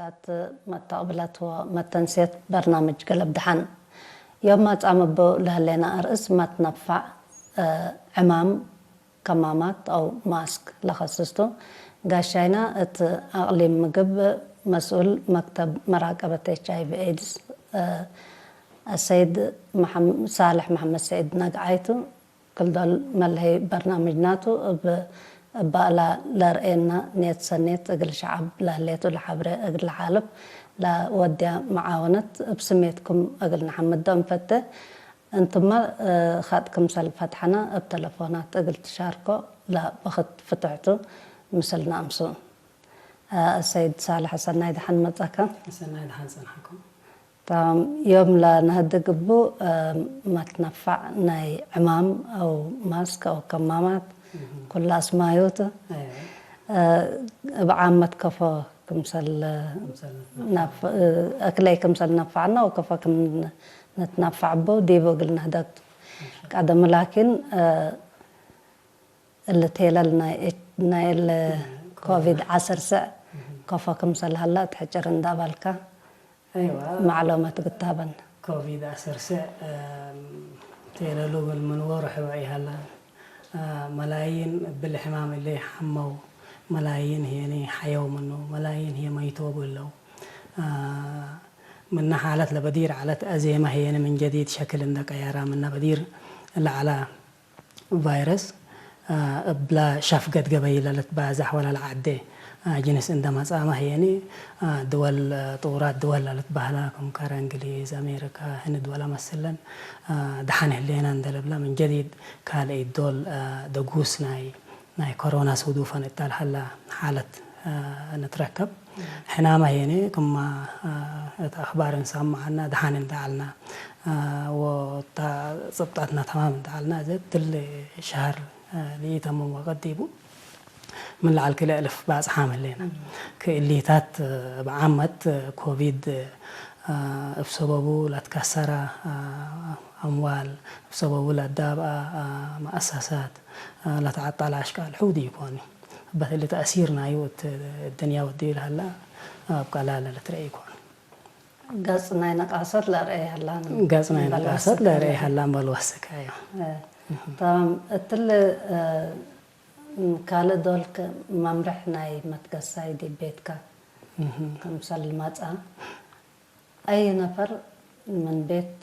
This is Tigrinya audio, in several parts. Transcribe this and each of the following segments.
ኣት መተቕብለት ወመተንስየት በርናምጅ ገለብ ደሓን። ዮም ማጻ ምብው ለህሌና ኣርእስ መትነፋዕ፣ እ፣ ዕማም ከማማት ኣው ማስክ ለኸስስቱ። ጋሻይና እት ኣቕሊም ምግብ መስኡል መክተብ መራቀበት ኤች ኣይ ቪ ኤድስ፣ እ፣ ሰይድ መሐም-፣ ሳልሕ መሐመድ ሰይድ ነግዓይቱ። ክልዶል መለሀይ በርናምጅ ናቱ እብ፣ እባእላ ለርእየና ኔት ሰኔት እግል ሸዓብ ለህሌቱ ለሓብረ እግል ለሓልፍ ለወድያ መዓወነት እብ ስሜትኩም እግል ነሐምዶ እንፈተ። እንትመ፣ እ፣ ኸጥ ክምሰል ፈትሐና እብ ተለፎናት እግል ትሻርኮ ለበኽት ፍትሕቱ ምስል ነኣምሱ። እ፣ ሰይድ ሳልሕ ሰናይ ደሓን መጻካ። ሰናይ ደሓን ጸንሐኩም። ታም ዮም ለነህድግ እቡ፣ እ፣ መትነፋዕ ናይ ዕማም ኣው ማስክ ኣው ከማማት ኩሉ ኣስማዮት፣ እ፣ እብ ዓመት ከፎ ክምሰል፣ ክምሰል ናፍ-፣ እ፣ እክለይ ክምሰል ነፋዕና ወከፎ ክም ንትነፋዕ እቡ ዲቡ እግል ነህደግ ቀደም ላኪን፣ እ፣ እሊ ቴለል ናይ ኤች-፣ ናይ እሊ ኮቪድ ዓሰርተ ከፎ ክምሰል ሀላ ትሕጭር እንዳባልካ ኣይዋ። ማዕሎመት ግታበን። ኮቪድ ዓሰርተ ቴለሉ ብል ምን ወርሕ ወዒ ሀላ። መላይን ብል ሕማም እለ ሓመው፣ መላይን ህየኒ ሓየው ምኑ፣ መላይን ህየ መይቶ ብለው። ምና ሓለት ለበዲር ዓለት ኣዜማ ህየኒ ምን ጀዲድ ሸክል እንደ ቀየራ ምና በዲር ለዓላ ቫይረስ፣ አ፣ እብላ ሻፍገት ገበይ ለልትባዛሕ ወላ ለዓዴ፣ አ፣ ጅንስ እንደ መጻማ ህየኒ፣ አ፣ ድወል፣ አ፣ ጥውራት ድወል ለልትባህላ፣ ከም ከረ እንግሊዝ፣ ኣሜሪካ፣ ህንድ ወላ መስለን፣ አ፣ ደሓን ህሌና እንደ ልብላ፣ ምን ጀዲድ ካልእ ዶል፣ አ፣ ደጉስ ናይ፣ ናይ ኮሮና ስውዱፈን እታል ሀላ ሓለት፣ አ፣ ንትረከብ። ሕናማ ሄኔ ክማ፣ አ፣ እት ኣኽባር እንሰማዓና ደሓን እንተ ዓልና፣ አ፣ ወታ ጽብጣትና ተማም እንተ ዓልና፣ እዘ ትል ሸህር፣ አ፣ ልኢተምም ወቀት ዲቡ ምን ለዓል ክልኤ እልፍ ባጽሓም ህሌና። ክእሊታት፣ አ፣ ብዓመት፣ አ፣ ኮቪድ፣ አ፣ እብ ሰበቡ ለትከሰራ፣ አ፣ ኣምዋል፣ እብ ሰበቡ ለዳብኣ፣ አ፣ መኣሰሳት፣ አ፣ ለተዓጣላ ኣሽቃል ሕው ዲዩ ኮኒ። በት እሊ ተእሲር ናዩ እት እድንያ ወድዩ ለሀላ እብ ቀላል ልትረኤ ኢኮን። ገጽ ናይ ነቃሰት ለርኤ ሀላን ገጽ ናይ እምበል ነቃሰት ወሰክ ለርኤ ሀላ። ሀላ እምበል ወሰክ፣ ኣዮ። እ፣ እህ። ተማም። እትል፣ እ፣ ካልእ ዶልክ መምርሕ ናይ መትገሳይ ዲብ ቤትካ እህ። ክምሰል መጻ። ኣይ ነፈር ምን ቤት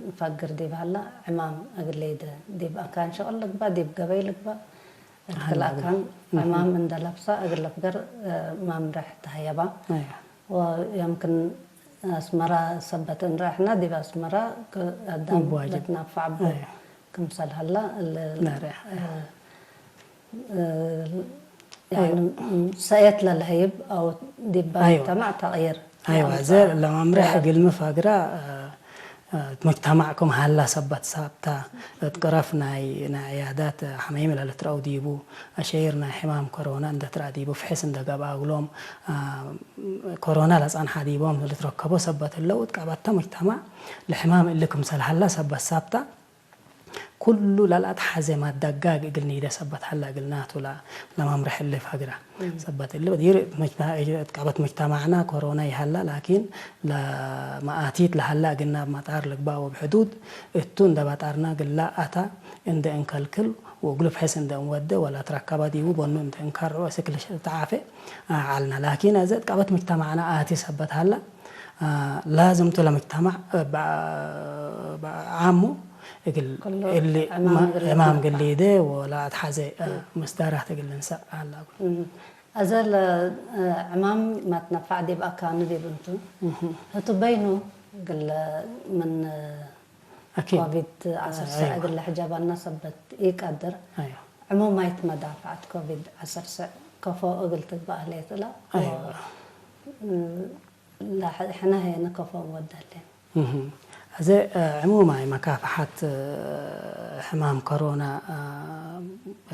ንፈግር ዲብ ሀላ፣ ዕማም እግል ሊደ፣ ዲብ ኣካን ሸቅል ልግባእ፣ ዲብ ገበይ ልግባእ፣ እት ክል ኣካን ዕማም እንደ ለብሳ እግል ልፍገር፣ እ፣ መምርሕ ተሀየባ። ኣያ። ወየምክን ኣስመራ ሰበት እንረአሕና፣ ዲብ ኣስመራ ክ-፣ ኣዳም እብ ዋጅብ። ለትናፋዕ ቡ ኣያ። ክምሰል ሀላ፣ ል-፣ ናርያ። እ፣ እ፣ ያኒ፣ ኣይዋ። ም፣ ሰእየት ለለሀይብ ኣው ዲብ ኣይዋ። መጅተማዕ ተቕይር ኣይዋ፣ ያምጽእ። ዘ ለማምርሕ እ፣ እግል ምፋግራ፣ እ፣ እ፣ መጅተማዕ ክም ሀላ ሰበት ሳብታ፣ እት ቅረፍ ናይ፣ ናይ ዕያዳት፣ እ፣ ሐመይም ለልትረአው ዲቡ፣ አሸይር ናይ ሕማም ኮሮና እንደ ትረአ ዲቡ፣ ፍሕስ እንደ ገብአ እግሎም፣ እ፣ ኮሮና ለጸንሓ ዲቦም ልትረከቦ ሰበት እለው፣ እት ቀበታ መጅተማዕ ለሕማም እሊ ክምሰል ሀላ ሰበት ሳብታ፣ ኩሉ ለልአትሐዜ ማደጋግ እግል ኒደ ሰበት ሀላ እግል ናቱ ለ-፣ ለመምርሕ እሊ ፈግረ። እም። ሰበት እሊ በዲር መጅተ-፣ እት ቀበት መጅተማዕና ኮሮና ይሀላ፣ ላኪን ለመኣቲት ለሀላ እግልና እብ መጣር ልግባእ ወብሕዱድ እቱ እንደ በጣርና ግላ አታ እንደ እንከልክል ወእግሉ ፍሕስ እንደ እንወደ ወላ ትረከባ ዲቡ በኑ እንደ እንከርዑ እስክ ልሽ-፣ ተዓፌ አ-፣ ዐልና። ላኪን አዘ እት ቀበት መጅተማዕና አቲ ሰበት ሀላ፣ አ፣ ላዝም ቱ ለመጅተማዕ፣ አ፣ በ-፣ በዓሙ እግል ኩሉ እሊ ዕማም መ-፣ እግል ዕማም ይትነፋዕ። እግል ሊደ ወላ አትሐዘ፣ አ፣ እም። ምስዳራት እግል ልንሰእ አላቡ። እም። አዘ ለ-፣ አ፣ ዕማም ማትነፋዕ ዲብ አካኑ ዲብ እንቱ። እህ። ህቱ በይኑ እግል ምን አኪድ። ኮቪድ ዐሰርተ አይዋ። እግል ለሕጀባና ሰበት ኢቀድር። አይዋ። ዕሙማይት መዳፍዐት ኮቪድ ዐሰርተ ከፎ እግል ትግባእ ህሌት እላ። አይዋ። እ፣ ላ-፣ ሕነ ሄነ ከፎ ወደሌን። እህ። አዘ፣ እ፣ ዕሙማይ መካፍሐት፣ እ፣ ሕማም ኮሮና፣ እ፣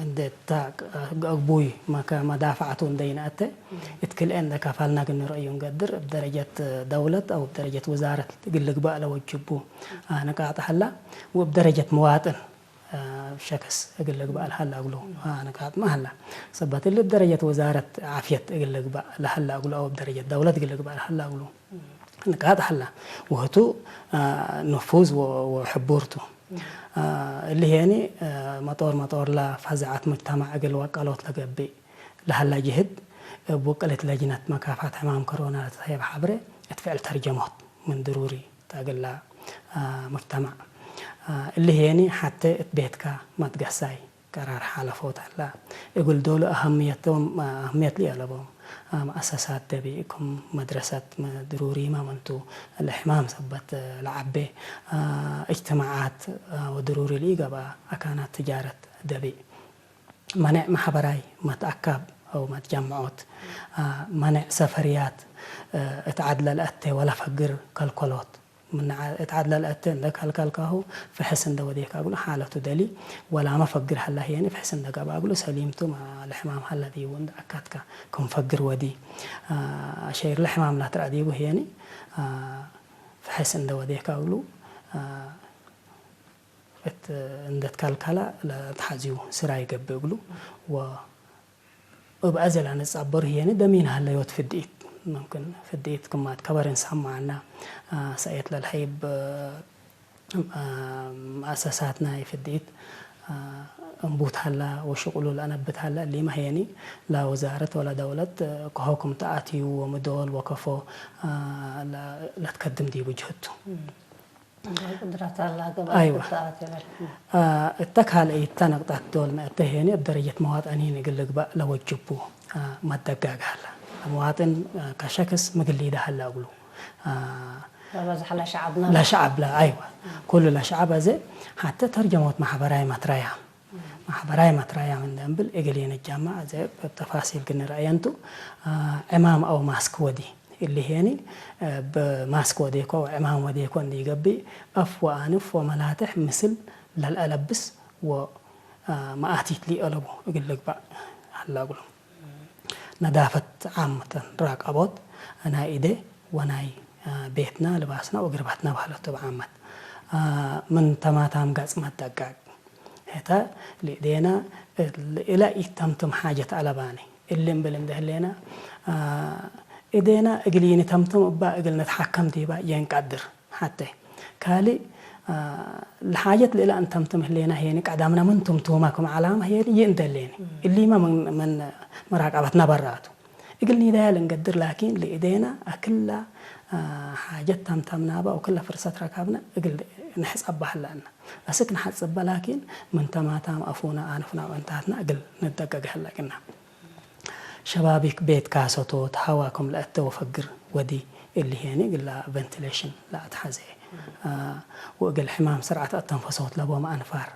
እንዴ ታ-፣ እ፣ አግቡይ መካ-፣ መዳፍዐቱ እንዴ ይንአተ፣ እም። እት ክልኤ እንደ ከፋልና ግን ንርእዩ እንገድር፣ እብ ደረጀት ደውለት አው እብ ደረጀት ውዛረት እግል ልግባእ ለወጅቡ፣ አ፣ ንቃጥ ሀላ፣ ወእብ ደረጀት መዋጥን፣ ሸክስ እግል ልግባእ ለሀላ እግሉ ንቃጥ መሀላ። ሰበት እሊ ብደረጀት ወዛረት ዓፍየት እግል ልግባእ ለሀላ እግሉ አው ብደረጀት ደውለት እግል ልግባእ ለሀላ እግሉ ንቃጥ ሀላ። ወህቱ ንፉዝ ወሕቡርቱ እሊ ሄኒ መጦር መጦር ለፈዛዓት ሙጅተማዕ እግል ወቀሎት ለገብእ ለሀላ ጅህድ እብ ውቅልት ለጅነት መካፋት ሕማም ከሮና ለተትሀየብ ሐብሬ እት ፍዕል ተርጀሞት ምን ድሩሪ ተግላ ሙጅተማዕ እሊ ሄኒ ሐቴ እት ቤትካ መትገሳይ ቀራር ሓለፎት ሀላ። እግል ዶሉ አሀምየቶም አሀምየት ሊአለቦም መአሰሳት ደቢእ ክም መድረሰት ድሩሪመ ምንቱ ለሕማም ሰበት ለዐቤ እጅትማዓት ወድሩሪ ሊገብአ አካናት ትጃረት ደቢእ መኔዕ ማሕበራይ መትአካብ አው መትጀምዖት መኔዕ ሰፈርያት እት ዐድለ ለአቴ ወለፈግር ከልከሎት ምነ እት ዐድለ ለአቴ እንደ ከልከልካሁ ፍሕስ እንደ ወዴካ እግሉ ሓለቱ ደሊ ወላመ ፈግር ሀላ ህየኒ ፍሕስ እንደ ገብአ እግሉ ሰሊምቱ ለሕማም ሀለ ዲቡ እንደ አካትካ ክም ፈግር ወዲ አሸይር ለሕማም ላትረአ ዲቡ ህየኒ ፍሕስ እንደ ወዴካ እግሉ እት እንደ ትከልከላ ለትሐዝዩ ስራ ይገብእ እግሉ ወ እብ አዜ ለንጻበሩ ህየኒ ደሚን ሀለዮት ፍድኢት ምምክን ፍድኢት ክማት ከበር እንሰማዕና ሰእየት ለልሐይብ መአሰሳት ናይ ፍድኢት እንቡት ሀላ ወሽቁሉ ለአነብት ሀላ እሊመ ህየኒ ለወዛረት ወለደውለት ከሆኩም ተአትዩ ወምዶል ወከፎ ለትከድም ዲቡ ጅህቱ። ቁድረት አላ ገብአት ኣይወ። ትተኣት ይበል። እተ ካልአይተ ነቅጣት ዶል መእተ ሄኒ እብ ደረጀት መዋጠኒን እግል ልግባእ ለወጅቡ መደጋግ ሀለ። መዋጥን ከሸክስ ምግሊደ ሀለ እግሉ። በበዝሐ ለሸዓብና ለሸዓብ ለ አይወ ኩሉ ለሸዓብ አዘ ሐተ ተርጀሞት ማሕበራይ መትረያ ማሕበራይ መትረያ ምን ደንብል እግል የነጃማ አዘ ተፋሲል ግን ረአየንቱ ዕማም አው ማስክ ወዲ እሊ ሄኒ ብማስክ ወዴኮ ወዕማም ወዴኮ እንዲ ይገብእ አፍ ወአንፍ ወመላትሕ ምስል ለልአለብስ ወመአቲት ሊአለቡ እግል ልግባእ ሀላ እግሉ። ነዳፈት ዓምተን ራቀቦት ናይ እዴ ወናይ ቤትና ልባስና ወግርባትና ባህለቱ ብዓመት ምን ተማታም ጋጽ መደጋግ ህተ ልእዴና እለ ኢተምትም ሓጀት አለባኒ እሊ እምብል እንደ ህሌና እዴና እግል ይንተምትም እባ እግል ንትሓከም ዲባ የንቀድር ሓተ ካልእ ለሓጀት ልእላ እንተምትም ህሌና ሄኒ ቀዳምና ምን ቱምቱማ ክም ዓላማ ሄኒ ይእንደሌኒ እሊማ ምን መራቀበትና በራቱ እግል ኒዳያ ልንገድር ላኪን ልእዴና አክላ ሓጀት ተምተምናባ ወክላ ፍርሰት ረካብና እግል ንሕጸባ ህላና አስክ ንሓጽባ ላኪን ምን ተማታም አፉና አነፍና ወእንታትና እግል ንደቀቅ ህላቅና ሸባቢክ ቤት ካሰቶት ሀዋ ክም ለአተ ወፈግር ወዲ እሊ ሄኒ እግላ ቨንቲሌሽን ለአትሐዜ ወእግል ሕማም ስርዓት አተንፈሶት ለቦም አንፋር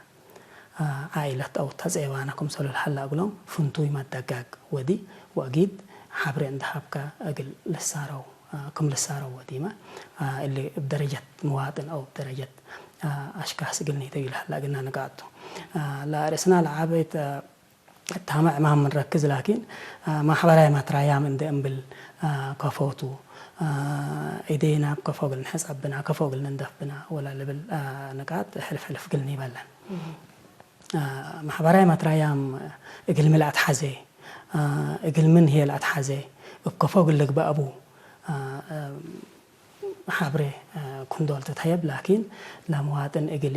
ዓኢለት አው ተጼባነ ክምሰሉ ለሀላ እግሎም ፍንቱይ መደጋግ ወዲ ወአጊድ ሐብሬ እንደ ሀብከ እግል ልሳረው ክም ልሳረው ወዲመ እሊ እብ ደረጀት መዋጥን አው እብ ደረጀት አሽካስ እግል ኒተዩ ለሀላ እግልና ንቃቱ ለርእስና ለዓበይት እታመ ዕማም ምንረክዝ ላኪን ማሕበራይ ማትራያም እንደ እምብል ከፎቱ እዴና ከፎ እግል ንሕጸብና ከፎ እግል ንንደፍብና ወላ ልብል ንቃጥ ሕልፍ ሕልፍ እግል ኒበለን። ማሕበራይ ማትራያም እግል ምን ለአትሐዜ እግል ምን ህየ ለአትሐዜ እብ ከፎ እግል ልግበእ እቡ ሐብሬ ኩንዶል ትትሀየብ ላኪን ለመዋጥን እግል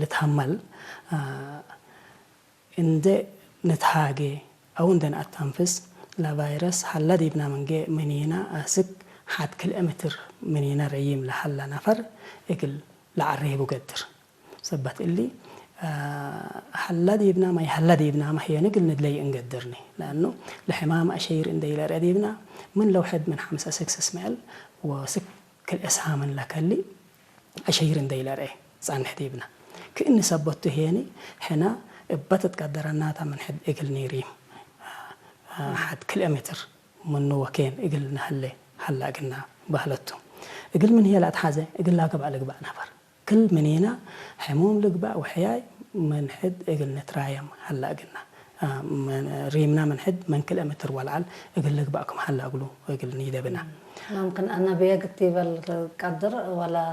ልትሀመል እንዴ ንትሃጌ አው እንዴ ነአተንፍስ ለቫይረስ ሀለ ዲብና ምንጌ ምኒና አስክ ሐድ ክልኤ ምትር ምኒና ረዪም ለሀለ ነፈር እግል ለዐሬቡ ገድር። ሰበት እሊ ሀለ ዲብና ማይ ሀለ ዲብና ማህየን እግል ንድለይ እንገድርኒ። ለአኑ ለሕማም አሸይር እንዴ ኢለርአ ዲብና ምን ለውሐድ ምን ሐምሰ ስክስ ምዕል ወስክ ክልኤ ሳምን ለከሊ አሸይር እንደ ኢለርኤ ጸንሕ ዲብና። ክእኒ ሰበቱ ሄኒ ሕና እበ ትትቀደረናታ ምን ሕድ እግል ኒሪም ሐድ ክልኤ ሜትር ምኑ ወኬን እግል ነሀሌ ሀላ እግልና በህለቱ። እግል ምን ህየ ለአትሐዘ እግል ላገብአ ልግባእ ነፈር። ክል ምኒና ሕሙም ልግባእ ወሕያይ ምን ሕድ እግል ንትራየም ሀላ እግልና። ሪምና ምን ሕድ ምን ክልኤ ሜትር ወለዐል እግል ልግባእ ክም ሀላ እግሉ እግል ኒደብና። ممكن أنا بيقتي بالقدر ولا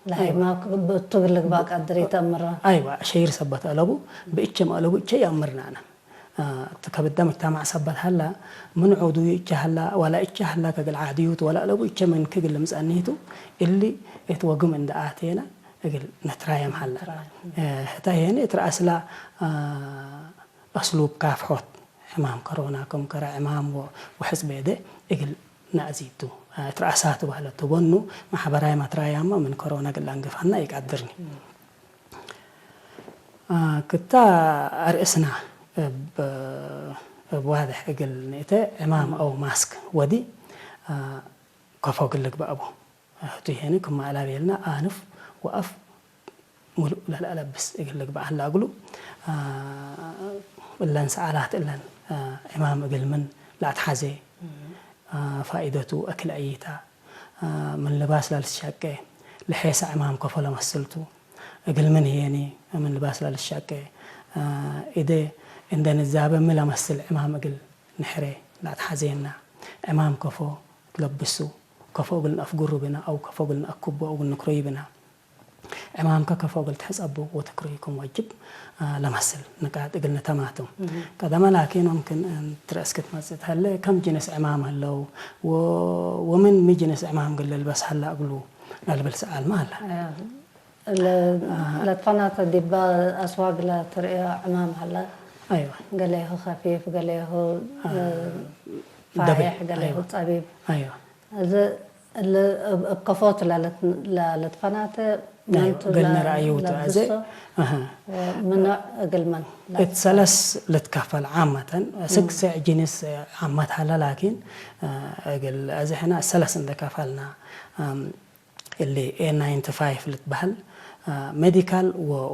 ለሀይማ ብእቱ ግልግባእ ቀድር ይተምራ። ኣይዋ ሸይር ሰበት ኣለቡ ብእቸ ማእለቡ እቸ ያምርናና ከብዳ መጅታማዕ ሰበት ሀላ ምን ዑዱ እቸ ሀላ ዋላ እቸ ሀላ ከግል ዓድዩት ወላ ኣለቡ እቸ ምን ክግል ምጸኒቱ እሊ እት ወግም እንደ ኣቴና እግል ነትራየም ሀላ ህታ ይሄን እት ረአስላ ኣስሉብ ካፍሖት ዕማም ከሮና ከም ከረ ዕማም ወሕጽ ቤደ እግል ናእዚቱ እት ረአሳቱ ባህለ ተቦኑ ማሕበራዊ መትራያማ ምን ከሮና ግል አንግፋና ይቃድርኒ ክታ ኣርእስና እብ ዋድሕ እግል ንእተ ዕማም ኣው ማስክ ወዲ ከፎ ግል ልግባእ ቡ ህቱ ይሄኒ ክማ እላቤልና ኣንፍ ወኣፍ ሙሉእ ለልኣለብስ እግል ልግባእ ህላ እግሉ እለን ሰዓላት እለን ዕማም እግል ምን ላእትሓዜ ፋኢደቱ እክል ኣይታ ምን ልባስ ላልትሻቀ ልሐሰ ዕማም ከፎ ለመስልቱ እግል ምን ህየኒ ምን ልባስ ላልትሻቀ ኢደ እንደ ንዛበ ምን ለመስል ዕማም እግል ንሕሬ ላትሓዜና ዕማም ከፎ ትለብሱ ከፎ እግል ንአፍጉሩ ብና አው ከፎ እግል ንአኩቦ እግል ንክሩይ ብና ዕማምከ ከፎ እግል ትሕጸቡ ወትክሩይ ክም ወጅብ ለመስል ንቃጥ እግል ንተማቱ ቀደመ ላኪን ምምክን ትረእስ ክትመጽእ ተህለ ከም ጅንስ ዕማም ህለው ወምን ሚ ጅንስ ዕማም እግል ልልበስ ሀላ እግሉ ለልብል ሰኣል ማለ ለትፈናተ ዲባ ኣስዋግ ለትርእዮ ዕማም ሀላ ኣይዋ ገሌሁ ከፊፍ ገሌሁ ደብል፣ ፋሒሕ ገሌሁ ኣይዋ። ጸቢብ ኣይዋ እዚ እለ እብ እብ ከፎት ለለት- ለለትፈናተ ናይ መንቱ ገል ለ- ነረኣዩ ተኣዘ ለብሶ ኣሃ ምኖዕ እግልመን እት ሰለስ ልትከፈል ዓመተን ስግስዕ ጅንስ ዓመት ሃላ ላኪን እግል እዚ ሕና ሰለስ እንደከፈልና እም፣ እሊ ኤ ናይንቲ ፋይቭ ልትበሃል ሜዲካል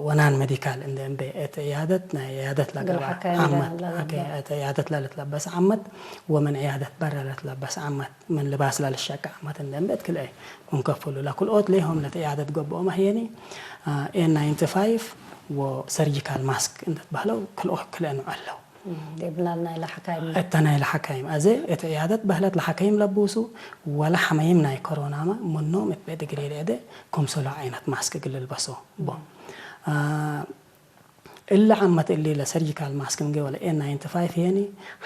ወናን ሜዲካል እንደ እምበ እት ዕያደት ናይ ዕያደት ለገባ ግብረ ሓካይም ዓመት ለገባ። ኦኬ፣ እት ዕያደት ለልትለበስ ዓመት ወመን ዕያደት በረ ለትለበስ ዓመት ምን ልባስ ላልሻቀ ዓመት እንደ እምበ እት ክልኤ ክንከፍሉ ለክልኦት ለይሆም ለተ ዕያደት ገብኦ ማህየኒ ኤን ናይንቲ ፋይቭ ወሰርጂካል ማስክ እንደትበህለው ክልኦ ክልኤ ንዑ ኣለው። ዴብላል ናይ ለሓካይም እተ ናይ ለሓካይም ኣዘ እቲ ዕያደት በህለት ለሓካይም ለብሱ ወላ ሓመይም ናይ ኮሮናማ ምኖም እት ቤት እግሪ ልዕደ ክምሰሎ ዓይነት ማስክ እግል ልበሶ ቦ እለ ዓመት እሊ ለሰርጂካል ማስክ እንገ ወለ ኤን ናይንቲ ፋይቭ የኒ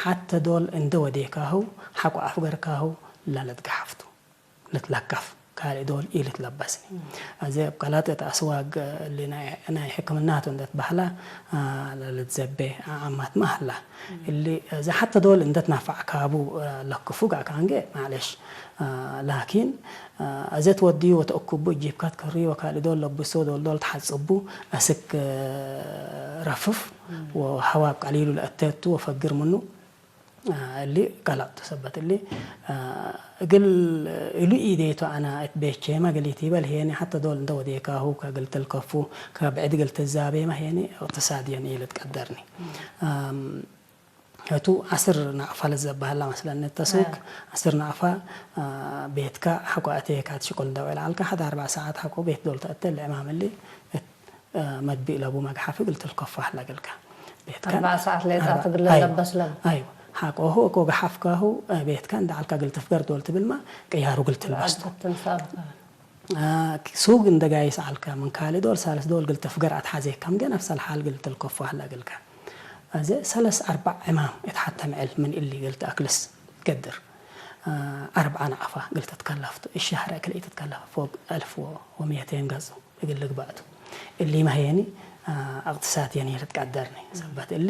ሓተ ዶል እንደ ወዴካሁ ሓቆ ኣፍገርካሁ ለለትገሓፍቱ ልትለከፍ ካልእ ዶል ኢልትለበስኒ። ኣዚ ኣብ ቀላጥ እቲ ኣስዋግ እሊ ናይ ሕክምናቱ እንደት ባህላ ልትዘቤ ዓዓማት ማህላ እሊ እዚ ሓተ ዶል እንደት ናፋዕ ካቡ ለክፉ ጋእካ እንገ ማዕለሽ ላኪን ኣዘት ወድዩ ወተእኩቡ እጂብካ ትከርዩ ወካልእ ዶል ለብሶ ዶል ዶል ተሓጽቡ ኣስክ ረፍፍ ወሃዋብ ቀሊሉ ለእተቱ ወፈግር ምኑ እሊ ቀላጥ ተሰበት እሊ እግል እሉ ኢዴቱ ኣና እት ቤቼማ ግል ይትበል ሄኒ ሓተ ዶል እንደ ወዴካሁ ከግል ትልከፉ ከብዕድ ግል ትዛቤማ ሄኒ እቅትሳድየን ኢልት ቀደርኒ እቱ ዓስር ናቕፋ ለዘባህላ መስለኒ ተስውክ ዓስር ናቕፋ ቤትካ ሓቆ ኣቴካ ትሽቁል እንደውዕል ዓልካ ሓደ ኣርባ ሰዓት ሓቆ ቤት ዶል ተእተ ልዕማም እሊ መድቢእ ለቡ መግሓፊ ግል ትልከፎ ኣህላ ግልካ ቤትካ ኣርባዓ ሰዓት ለይታ ኣርባ- ትግል ኣይዋ፣ ለበስ ለም ኣይዋ ሓቆሁ እኮ ገሓፍካሁ ቤትካ እንደ ዓልካ ግል ትፍገር ዶል ትብልማ ቅያሩ ግል ትልበስቶ ትንሳብ ሱግ እንደ ጋይስ ዓልካ ምን ካሊ ዶል ሳልስ ዶል ግል ትፍገር ኣትሓዜካ ምገ ነፍሰ ልሓል ግል ትልከፎ ኣህላ ግልካ ኣዘ ሰለስ ኣርባዕ ዕማም እትሓተ ምዕል ምን እሊ ግል ትኣክልስ ገድር ኣርብዓ ናቕፋ ግል ትትከለፍቶ እሻህረ ክልኢ ትትከለፈ ፎግ ኣልፍ ወሚየቴን ገጹ እግል ልግባእቱ እሊ ማህየኒ እቅትሳት የኒ ልትቀደርኒ ሰበት እሊ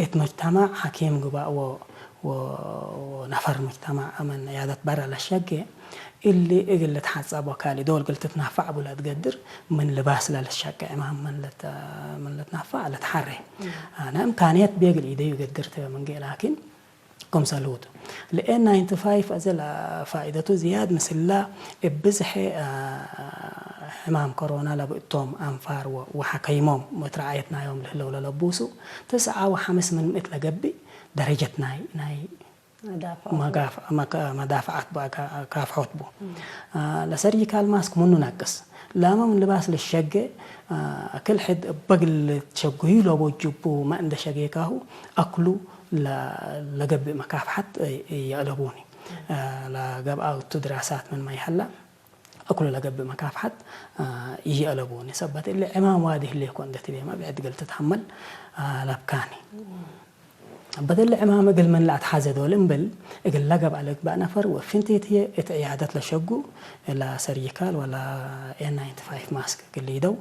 እት መጅተማዕ ሓኪም ግባእ ወ- ወ- ወነፈር መጅተማዕ መን ያደት በረ ለሸጌ እሊ እግል ልትሓጸብ ወካሊ ዶል ግል ትትናፋዕ ቡ ለትገድር ምን ልባስ ለልትሸቀ ዕማም መን ልት- መን ልትናፋዕ ልትሓሬ ኣነ እምካንየት ቤግል ኢደዩ ገድር ተበ መንጌ ላኪን ክምሰል ውጡ። ለኤን ናይንቲ ፋይቭ ኣዘ ለፋኢደቱ ዝያድ ምስላ እብ ብዝሐ ሕማም ኮሮና ለብእቶም ኣንፋር ወ- ወሐከይሞም መትረዓየት ናዮም ልህለው ለለቡሱ ተስዓ ወሐምስ ምን ምእት ለገብእ ደረጀት ናይ ናይ መዳፍዖ መጋፍ- መካ- መዳፍዓት ቡ- ካ- ካፍሖት ቡ። ለሰርጂካል ማስክ ምኑ ነቅስ ላመ ምን ልባስ ልሸገ ክል ሕድ እበግል ሸጉዩ ለቦ ጅቡ ማ እንደ ሸጌካሁ ኣክሉ ለ- ለገብእ መካፍሓት የእለቡኒ። ለገብኣቱ ድራሳት ምን ማይሐላ ኩሉ ለገብእ መካፍሓት ይየለቡ ንሰበት እለ ዕማም ዋዲ ህሌኮ እንደትቤማ ብዕድ ገልተት ሐመል ለብካኒ። በተለ ዕማም እግል ምን ለአትሓዘ ዶል እምብል እግል ለገብአ ለግባእ ነፈር ወፍንቲት ህየ እት ዕያደት ለሸጉ ለሰርጂካል ወላ ኤን ናይንቲ ፋይቭ ማስክ እግል ይደው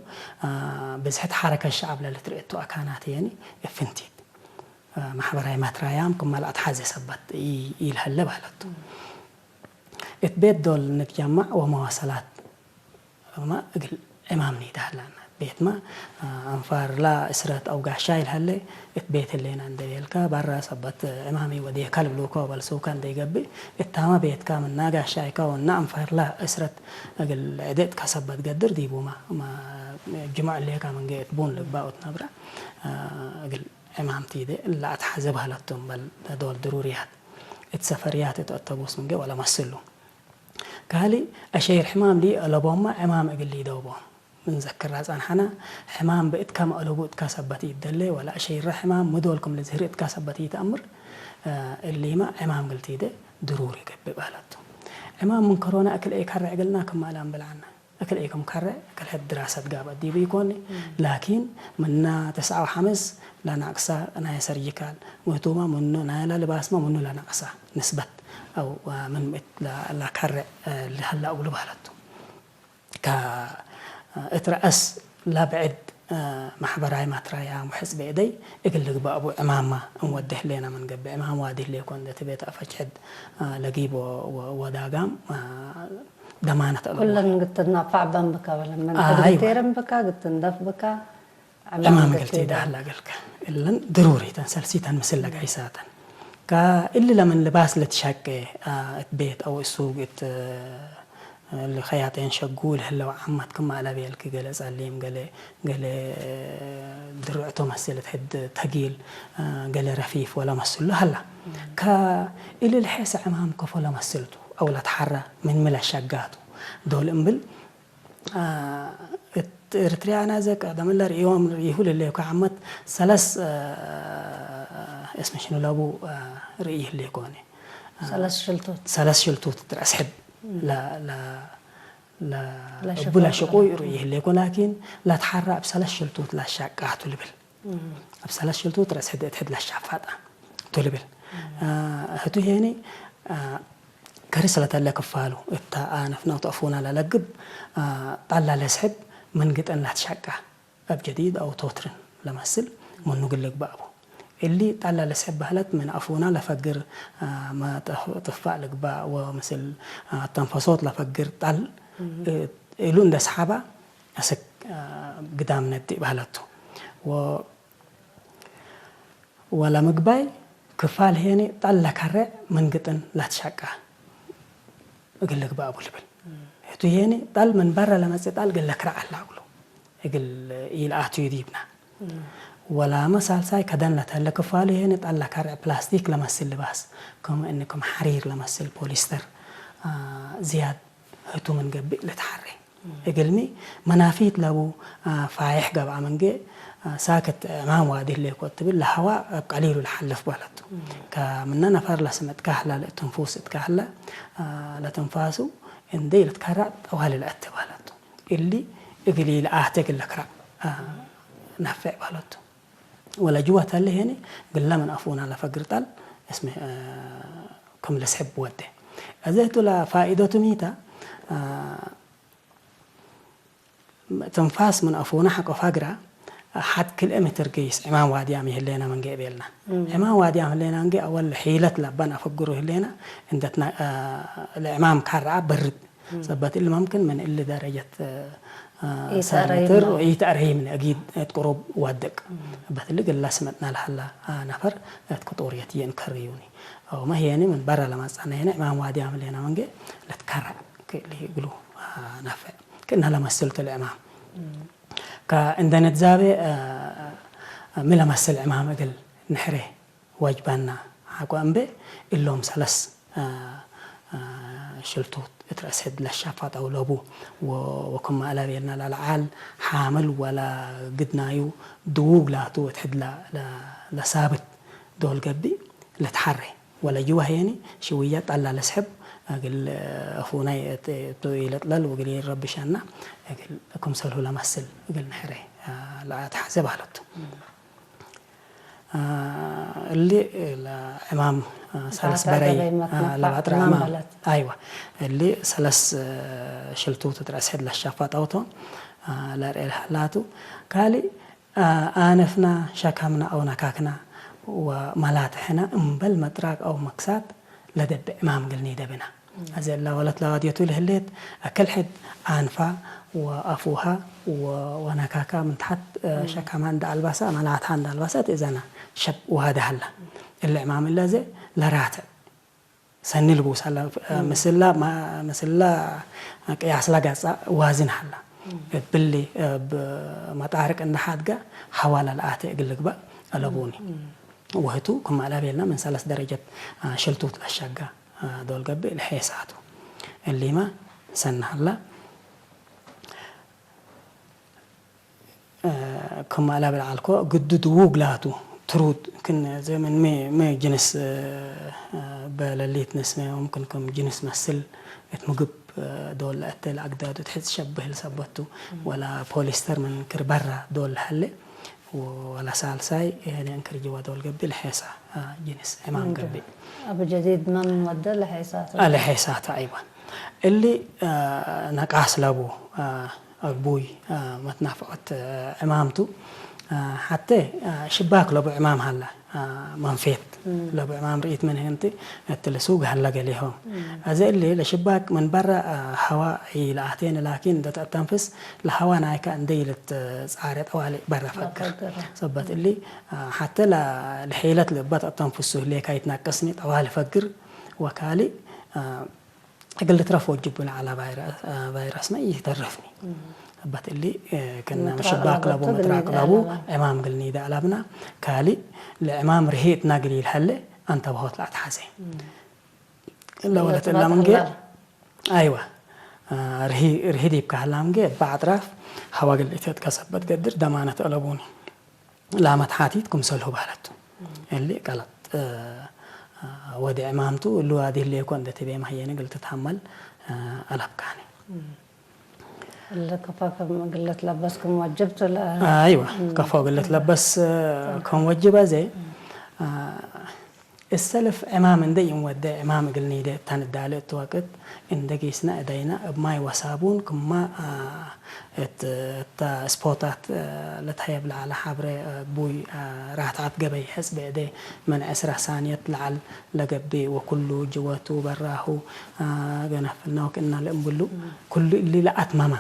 ብዝሕት ሐረከት ሸዓብ ለልትርኤቱ አካናት የኒ እፍንቲት ማሕበራዊ ማትራያም ክማ ለአትሓዘ ሰበት ይልሀለ ባህለቱ። እት ቤት ዶል ንትጀማዕ ወመዋሰላት እማ እግል ዕማም ኒዳህላና ቤትማ አንፋርላ እስረት አው ጋሻ ይልሀለ እት ቤት ህሌና እንደ ቤልካ ባራ ሰበት ዕማሚ ወዴካ ልብሉካ ወበልሱካ እንደ ይገብእ እታማ ቤትካ ምና ጋሻይካ ወና አንፋርላ እስረት እግል ዕደጥካ ሰበት ገድር ዲቡማ ጅሙዕ ሌካ መንገ እት ቡን ልግባኦት ነብራ እግል ዕማም ቲደ እላ አትሓዘ ባህለቶም በል ዶል ድሩርያት እት ሰፈርያት እት አተቡስ ምንገ ወለመስሉ። ካልእ አሸይር ሕማም ሊ አለቦማ ዕማም እግል ሊደውቦም ምንዘክራ ጸንሐና። ሕማም ብእትካ መእለቡ እትካ ሰበት ይደለ ወላ አሸይራ ሕማም ምዶል ክም ልዝህር እትካ ሰበት ይተአምር እሊማ ዕማም ግልቲደ ድሩር ይገብእ ባህለቱ። ዕማም ምን ከሮና እክል ኤካረ ዕግልና ክማላም ብልዓና። እክል ኤኩም ከረ እክል ሕድ ድራሰት ጋብ አዲቡ ይኮኒ ላኪን ምና ተስዓ ወሐምስ ለናቅሳ ናይ ሰርጂካል ምህቱማ ምኑ ናይ ለልባስማ ምኑ ለናቅሳ ንስበት አው ምን ምእት ለከረ ልሀላ እብሉ ባህለቱ። እት ረአስ ለብዕድ ማሕበራዊ ማትራያ ሙሕጽ ብእደይ እግል ልግባእ እቡ ዕማማ እንወዴ ህሌና ምን ገብእ ዕማም ዋዲ ህሌኮ እንደ ትቤት አፈችሕድ ለጊቦ ወዳጋም ደማነት አለዎ። ኩለን ግትናፋዕ በን ብካ በለን። መን አይዋ። ግቴርን ብካ፣ ግትንደፍ ብካ፣ ዕማም ዕማም ግቲ ግቲ ዳህላ ገልከ። እለን ድሩሪተን ሰልሲተን ምስል ለጋይሳተን። ካ እሊ ለምን ልባስ ለትሻቄ እት ቤት አው እሱግ እት ልኸያጤን ሸጉ ልህለው ዓመት ክማ ለቤልክ ገለ ጸሊም፣ ገለ ገለ ድርዕቶ መስል እት ሕድ ተጊል፣ ገለ ረፊፍ ወለ መስሉ ሀላ። ካ እሊ ልሔሰ ዕማም ከፎ ለመስልቱ አው ለትሐረ ምን ምለ ሸጋቱ ዶል እምብል እት ኤርትርያ ናዘ ቀደም ለርእዮም ርእይሁ ልሌኮ ዓመት ሰለስ እስመ ሽኑ ለቡ ርእይ ህሌኮነ። ሰለስ ሽልቱት። ሰለስ ሽልቱት ትረስሕብ ለ ለ ለ ለሸፋቱ እቡ ለሽቁ ለሸፋቱ። ርእይ ህሌኮ ላኪን ለትሓራ እብ ሰለስ ሽልቱት ለሻቃቱ ልብል። እም። እብ ሰለስ ሽልቱት ረስሕድ እት ሕድ ለሻፋጣ ቱ ልብል። እም። ህቱ ሄኒ ከርስ ለተለ ክፋሉ እታ አነፍና ተአፉና ለለግብ ጣላ ለስሕብ ምን ግጠን ላትሻቃ እብ ጀዲድ አው ቶትርን ለመስል ምኑ ግል ልግባእ ቡ። እሊ ጣላ ለስሕብ ባህለት ምን አፉና ለፈግር መጥፋእ ልግባእ ወምስል ተንፈሶት ለፈግር ጣል እሉ እንደ ሰሓባ አስክ ግዳም ነዲእ ባህለቱ። ወ ወለምግባይ ክፋል ሄኒ ጣል ለከርዕ ምን ግጥን ላትሻቃ እግል ልግባእ እቡ ልብል። ህቱ ሄኒ ጣል ምን በረ ለመጽእ ጣል እግል ለክርዕ አላ እግሉ። እግል ኢልአትዩ ዲብና። ወላመ ሳልሳይ ከደን ለተለ ክፋሉ ሄኒ ጣል ለከርዕ ፕላስቲክ ለመስል ልባስ፣ ከም እኒ ከም ሐሪር ለመስል ፖሊስተር ዝያድ ህቱ ምን ገብእ ልትሐሬ። እግልሚ መናፊት ለቡ ፋይሕ ገብአ መንጌ ሳክት ዕማም ዋዲ ህሌኮ ትብል ለሀዋ እብ ቀሊሉ ለሐልፍ በለቱ። ከምነ ነፈር ለስምጥ ካህላ ለትንፉስ እት ካህላ ለትንፋሱ እንዴ ልትከራዕ ጠዋሊ ለአት በለቱ። እሊ እግል ኢልአት እግል ለክራዕ ነፍዕ በለቱ። ወለጅወት ህለ ሄኒ ግለ ምን አፉና ለፈግር ጣል እስሚ ክም ልስሕብ ወዴ። እዘ ህቱ ለፋኢደቱ ሚታ ትንፋስ ምን አፉና ሐቆ ፋግራ ሐድ ክልኤ ሜትር ገይስ ዕማም ዋድያም ይህሌና መንገ ቤልና። እም። ዕማም ዋድያም ህሌና እንገ አወል ሒለት ለባን አፈግሩ ህሌና እንደትና ለዕማም ካርዓ በርድ። እም። ሰበት እሊ መምክን ምን እሊ ደረጀት ኢተአረይም ሰንትር ነው። ኢተአረይም ነው። አጊድ እት ቁሩብ ዋደቅ። እም። በትልግ እላ ስመጥና ለሀላ ነፈር እት ክጦርየት የንከርዩኒ። አው መህየኒ ምን በረ ለማጻና የነ ዕማም ዋድያም ህሌና መንገ ለትከራ ክእሊ እግሉ ነፈ። ክእና ለመስል ቱ ለዕማም። እም። ከእንደ ነትዛቤ ሚ ለመስል ዕማም እግል ንሕሬ ወጅባና ሐቆ እምቤ እሎም ሰለስ ሽልቱት እት ረእስ ሕድ ለሻፋጠው ለቡ ወክማ እለ ቤልና ለለዓል ሓምል ወለ ግድናዩ ድውግ ላቱ እት ሕድ ለሳብት ዶል ገብእ ለትሓሬ። ወለጅወ ህየኒ ሽውያ ጣላ ለስሕብ እግል እፉናይ እቱ ይለጥለል ወግል ይረብሻና እግል ክምሰልሁ ለመስል እግል ንሕረ ለአትሐዘ ባህለቱ። እሊ ዕማም ሰለስ በረይ ለባጥራ ዕማም። አይዋ እሊ ሰለስ ሽልቱ ትትረስሕድ ለሻፋጣውቶ ለርኤ ለህላቱ ካሊ ኣነፍና ሸካምና ኣው ነካክና ወመላትሕና እምበል መጥራቅ ኣው መክሳት ለደብዕ ዕማም ግልኒ ደብና። ኣዘ እላ ወለት ለዋድየቱ ለህሌት ኣክል ሕድ ኣንፋ ወኣፉሃ ወነካካ ምን ተሓት ሸካማ እንደ ኣልባሳ መላትሓ እንደ ኣልባሳ ትእዘና ሸብ ውሃደ ሃላ። እለ ዕማም እለ ዘ ለራትዕ ሰኒ ልቡስ ሃላ ምስላ ምስላ ቅያስላ ጋጻ ዋዝን ሃላ። እብሊ መጣርቅ እንደ ሓድጋ ሓዋላ ለኣተ እግል ልግባእ ኣለቡኒ። ወህቱ ክማላ ቤልና ምን ሰለስ ደረጀት ሽልቱት ለሻጋ ዶል ገብእ ለሔሳቱ እሊማ ሰናሃላ ክማላ ብልዓልኮ ግዱ ድውግ ላቱ ትሩድ ክን ዘመን ሜ ሜ ጅንስ በለሊት ንስመ ሙምክን ከም ጅንስ መስል እት ምግብ ዶል ለአተ ለአግዳዱ ትሕዝ ሸብህ ልሰበቱ ወላ ፖሊስተር መንክር በራ ዶል ለሀለ ወላ ሳልሳይ የኔ እንክር ጅዋ ዶል ገቢ ለሔሳ ጅንስ ዕማም ገቢ። أبو جديد من ودى لحيسات ለሔሳት ኣይዋ እሊ ነቃስ ለቡ ኣግቡይ መትናፍዖት ዕማምቱ ሓተ ሽባክ ለቡ ዕማም ሃላ መንፌት ለቡ ዕማም ርኢት ምን ህንቲ እትልሱ ገሃላ ገሊሆም። እዚ እሊ ለሽባክ ምን በራ ሃዋ ይለኣቴን ላኪን እንደ ተተንፍስ ለሃዋ ናይካ እንደ ይልት ጻረ ጠዋሊ በራ ፈግር። ሰበት እሊ ሓተ ለሒለት ልእባ ተተንፍሱ ህሌካ ይትናቀስኒ ጠዋሊ ፈግር ወካሊ እግል ልትረፍ ወጅብ ብን ዓላ ቫይረስና ይተረፍኒ። በት እሊ ክና ምሽባክ ለቡ ምጥራቅ ለቡ ዕማም ግልኒ ደዕላብና ካሊ ለዕማም ርሂጥና ግል ይልሀለ አንተ በሆት ለአትሓዘ ለወለት እላ ምንጌ አይዋ ርሂ ዲብካ ህላ ምንጌ በአጥራፍ ሀዋ ግል ኢተትከሰበት ገድር ደማነት አለቡኒ። ላመት ሓቲት ክምሰልሁ ባህለቱ። እሊ ቀለጥ ወዲ ዕማምቱ እሉ ኣዲ ህሌኮ እንደ ትቤ ማህየኒ ግል ትትሃመል ኣለብካኒ። እለ ከፋ ከም ግለት ለበስ ከም ወጅብ ትለ። ኣይዋ ከፋ ግለት ለበስ ከም ወጅብ ኣዜ እሰልፍ ዕማም እንደ ይንወደ ዕማም እግል ኒደ እታ ንዳለ እት ወቅት እንደ ጌስና እዳይና እብ ማይ ወሳቡን ክማ እት እታ ስፖታት ለትሀየብ ለዐለ ሐብረ ቡይ ራትዐት ገበይ ሕጽ ብእዴ ምን ዕስራ ሳንየት ለዐል ለገብእ ወኩሉ ጅወቱ በራሁ ገነፍልና ወክእና ለእምብሉ ኩሉ እሊ ለአትመመ።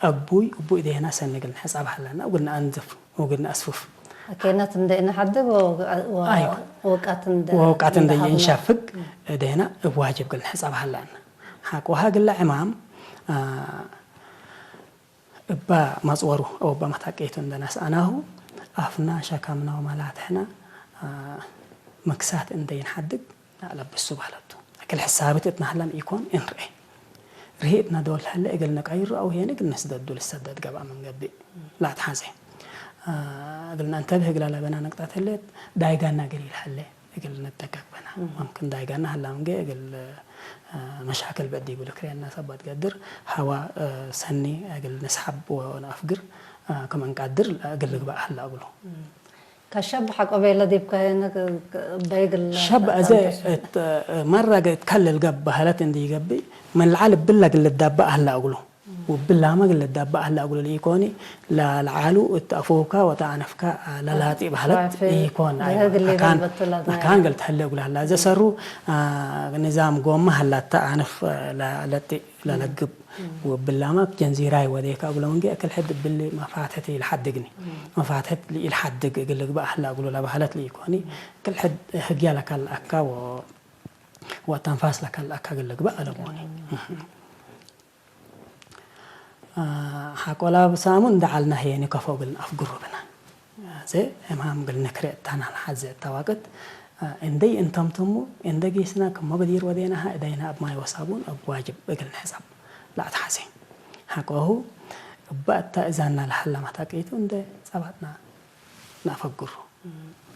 አግቡይ እቡ እዴና ሰኒ እግል ንሕጻብ ሀለና እግል ነአንዝፍ ወእግል ነአስፍፍ። አኬነት እንደ ኢነሐድግ ወውቃት እንደ ወውቃት እንደ ኢንሻፍግ እዴና እብ ዋጅብ እግል ንሕጻብ ሀለና። ሐቆሃ እግለ ዕማም እባ መጽወሩ አው እባ መታቀይቱ እንደ ነስአናሁ አፍና ሸከምና ወመላትሕና መክሳት እንደ ኢንሐድግ ለብሱ በህለቱ። አክል ሕሳብት እት ነህለም ኢኮን እንርኤ። ርሂጥና ዶል ሀለ እግል ነቀይሩ አው ሄን እግል ነስደዱ ልሰደድ ገብአ ምን ገብእ ለአትሐዜ። እግል ነንተብህ እግላ ለበና ነቅጣት ህሌት ዳይጋና እግል ይልሀለ እግል ነጠቀቅ በና። መምክን ዳይጋና ሀላ ምንጌ እግል መሻክል በዲቡ ልክሬና ሰበት ገድር ሀዋ ሰኒ እግል ንስሐብ ወነአፍግር ክም እንቃድር እግል ልግባእ ሀላ እግሉ። ከሸብ ሐቆ ቤለ ዲብካ ሄነ በይግል ሸብ አዘ እት መራ ገ እት ከልል ገብ በህለት እንዲ ይገብእ ምን ለዓል እብላ ግል ልዳባእ ሀላ እግሉ። ወብላመ ግል ልዳባእ ሀላ እግሉ ለኢኮኒ ለለዓሉ እት አፎካ ወተአነፍካ ለላጢ በህለት ኢኮን። አካን ግል ተህለ እግሉ ሀላ። እዘ ሰሩ ንዛም ጎማ ሀላታ አነፍ ለለጢ ለለግብ ወብላመ ጀንዚራይ ወዴካ እግሎም እንጌ እክል ሕድ እብሊ መፋትሕት ኢልሓድግኒ። መፋትሕት ኢልሓድግ እግል ልግባእ ህላ እግሉ ለባህለት ልኢኮኒ። እክል ሕድ ህግያ ለካልአካ ወተንፋስ ለካልአካ እግል ልግባእ አለቦኒ። ሓቆላ ብሳሙ እንደ ዓልና ህየኒ ከፎ እግል ንአፍግሩ ብና። እዘ እምሃም እግል ንክሬ እታና ለሓዘ እታ ዋቅት እንደ ይእንተምትሙ እንደ ጌስና ክመ በዲር ወዴናሃ እዳይና እብ ማይ ወሳቡን እብ ዋጅብ እግል ንሕጸብ ለአትሓዜ። ሐቆሁ እበ እታ እዛና ለሀላ መታቀይቱ እንደ ጸባጥና ነአፈግሩ።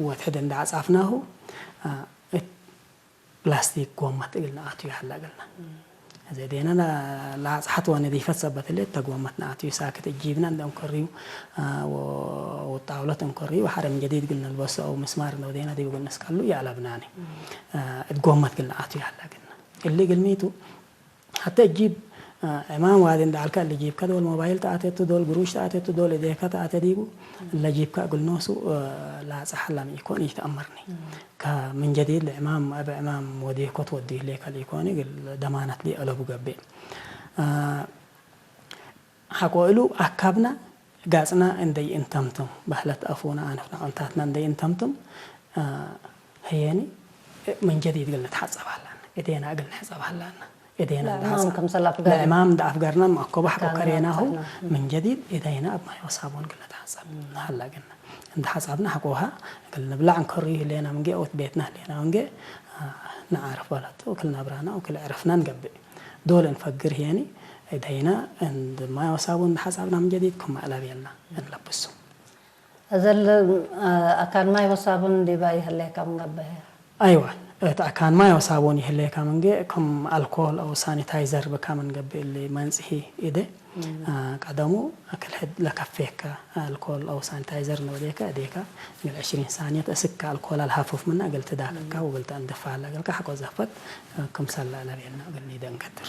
ወትሕድ እንደ ዐጻፍናሁ እት ፕላስቲክ ጎመት እግል ንኣትዩ ሃላ እግልና። እዚ ደና ላጽሓት ወነ ዲፈት ሰበት ለ ተጎመት ንኣትዩ ሳክት እጂብና እንደ እንከርዩ ወጣውለት እንከርዩ ሓደ ምን ጀዲድ ግል ነልበሶ ኣው ምስማር ነው ደና ዲቡ ግል ነስቀሉ ያለብናኒ። እትጎመት ግል ንኣትዩ ሃላ እግልና። እሊ ግልሚቱ ሓተ እጂብ ዕማም ዋዲ እንዳልካ እሊ ጂብካ ዶል ሞባይል ተኣተቱ ዶል ግሩሽ ተኣተቱ ዶል እዴካ ተኣተ ዲቡ እለ ጂብካ እግል ኖሱ ላጽሓ ላም ኢኮን ይተኣመርኒ። ከምን ጀዲድ ለዕማም ኣብ ዕማም ወዴኮ ትወዲ ህሌካ ለኢኮኒ ግል ደማናት ለይዕለቡ ገብእ። ሓቆ እሉ ኣካብና ጋጽና እንደይ እንተምትም፣ ባህለት ኣፉና ኣንፍና ዑንታትና እንደይ እንተምትም፣ ህየኒ ምን ጀዲድ ግል ንትሓጸብ ኣላና። እዴና እግል ንሕጸብ ኣላና። እዴና ለዕማም ከም ሰላፍ ጋር ለዕማም እንዳኣፍገርና ማኮ ባሕቆ ከሬናሁ ምን ጀዲድ እዴና ኣብ ማይ ወሳቦን ግል ንትሓጸብ። ሃላ ግና እንተ ሓጻብና ሓቆሃ እግል ንብላዕ እንከሩ ይህሌና ምንጌ ኦት ቤትና ህሌና ምንጌ ንዓርፍ በለቱ እክል ናብራና እክል ዕረፍና ንገብእ። ዶል እንፈግር ህየኒ እዴና እንድማይ ወሳቦን እንደ ሓጻብና ምን ጀዲድ ክማ እላብየልና እንለብሱ። እዘል ኣካን ማይ ወሳቦን ዲባ ይህሌካ ምንገበ። ኣይዋ እቲ ኣካን ማይ ወሳቦን ይህሌካ ምንጌ ከም ኣልኮል ኣው ሳኒታይዘር ብካ ምንገብእ እሊ መንጽሂ እደ። ቀደሙ እክል ሕድ ለከፌካ ኣልኮል ኣው ሳኒታይዘር ንወዴካ እዴካ እግል ዕሽሪን ሳንየት እስካ ኣልኮል ኣልሃፉፍ ምና እግል ትዳክካ ወግል ተእንድፋ ሃላ እግልካ ሓቆ ዘፈት ክምሰላ እላብየልና እግል ኒደ እንከድር።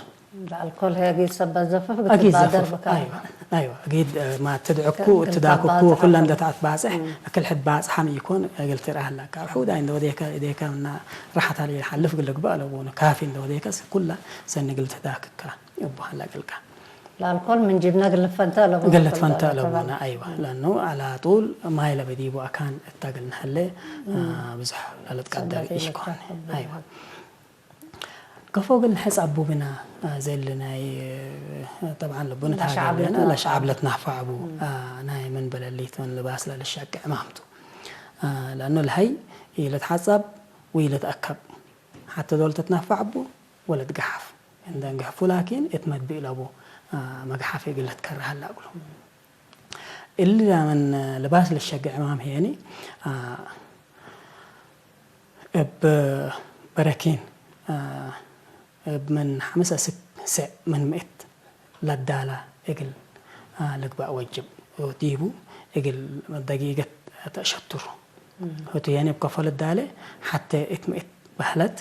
ለኣልኮል ሄጊ ሰበት ዘፍፍ ኣጊድ ግትባደር ዘፍፍ ብካ። ኣይዋ ኣይዋ ኣጊድ ማ ትድዕኩ ትዳክኩ ኩላ እንደ ተኣትባጽሕ እክል ሕድ ባጽሓም ይኮን እግል ትርኣ ሃላካ። ሕውዳይ እንደ ወዴካ እዴካ ምና ራሓት ኣለ ይሓልፍ ግል ግባእ ኣለዎ። ካፊ እንደ ወዴካ ኩላ ሰኒ ግል ትዳክካ እቡ ሃላ እግልካ። ለኣልኮል ምን ጂብና ግል ፈንተ ኣለቦ ግል ፈንተ ኣለቦና። ኣይዋ ለኑ ኣላ ጡል ማይ ለበዲቡ ኣካን እታ ግል ንሐለ ብዙሕ ለልትቀደር ኢሽኮን። ኣይዋ ከፎ ግን ሕጻቡ ብና ዘል ናይ ጠብዓን ልቡን ለሻዕብ ታገለና ለትናፋዕ። ለሻዕብ ለትናፋዕቡ ናይ ምን በለሊት ምን ልባስ ለልሸቅዕ ማምቱ። ለእኑ ለሀይ ለትሓጻብ ወይ ለትኣከብ ሓተ ዶል ተትናፋዕቡ ወለት ገሓፍ እንደ እንገሕፉ ላኪን እት መድብእ ለቡ መግሓፍ እግል ለትከረሃላ እግሉ። እሊ ዳመን ልባስ ለሸግዕ ዕማም ሄኒ እብ በረኪን እብ ምን ሓምስ እስክ ስዕ ምን ምእት ለዳላ እግል ልግባእ ወጅብ ዲቡ እግል ደቂቀት ተሸቱሩ። ህቱ የኒ እብ ከፎ ልዳለ ሓተ እት ምእት በህለት